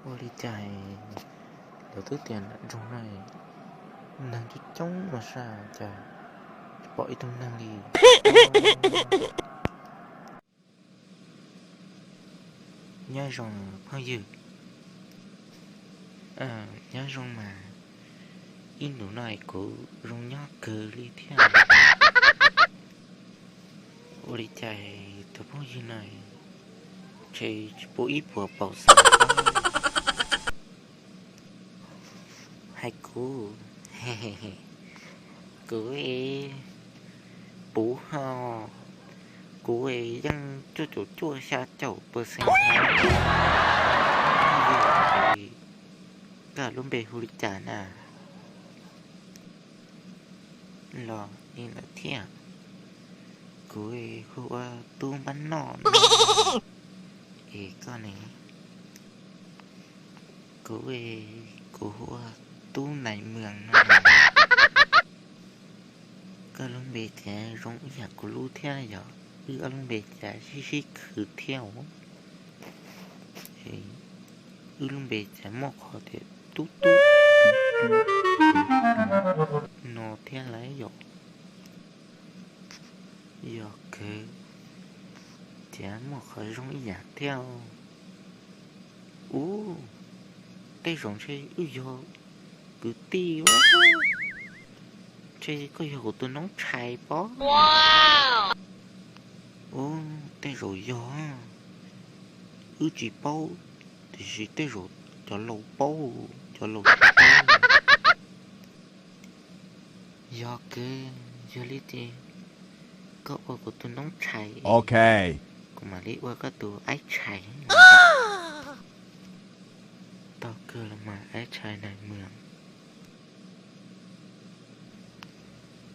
Ua li cas lawv twb tias nram nroog no neeg coob coob no sas cas tsis pom ib tug neeg li. Nyob zoo phooj ywg, nyob zoo mas ib ntus no kuv zoo nyob kawg li thiab. Ua li cas tus phooj ywg no tseem tsis pub ib puas pauv xwb? Hais kuv, kuv puv ho, kuv yeej cuaj caum cuaj xya caum percent. Koj lub npe hu li cas na? Los li lawm thiab. Kuv hu ua Tub Npab Noj no. Es koj ne? Kuv, kuv hu ua Tub Nais Mws no. Koj lub npe cas zoo ib yam kuv lub thiab yom? Wb ob lub npe cas sib sib khwv thiab os. Wb lub npe cas muaj qhov tias Tub Tub no thiab lauj yom? Yog kawg, cas muaj qhov zoo ib yam thiab. Ub, tej zaum ntshe wb yog kwv tij, ntshe koj yog kuv tus noob tshais pob. Ub, tej zaum yog, wb tsis paub, tiam sis tej zaum cov laus paub, cov laus tsis paub. Yog kawg, yog li ces koj ua kuv tus noob tshais, kuv mam li ua koj tus aib tshais. Tau kawg los mas aib tshais Nais Mws.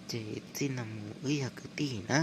Ces txij no mus wb yog kwv tij na.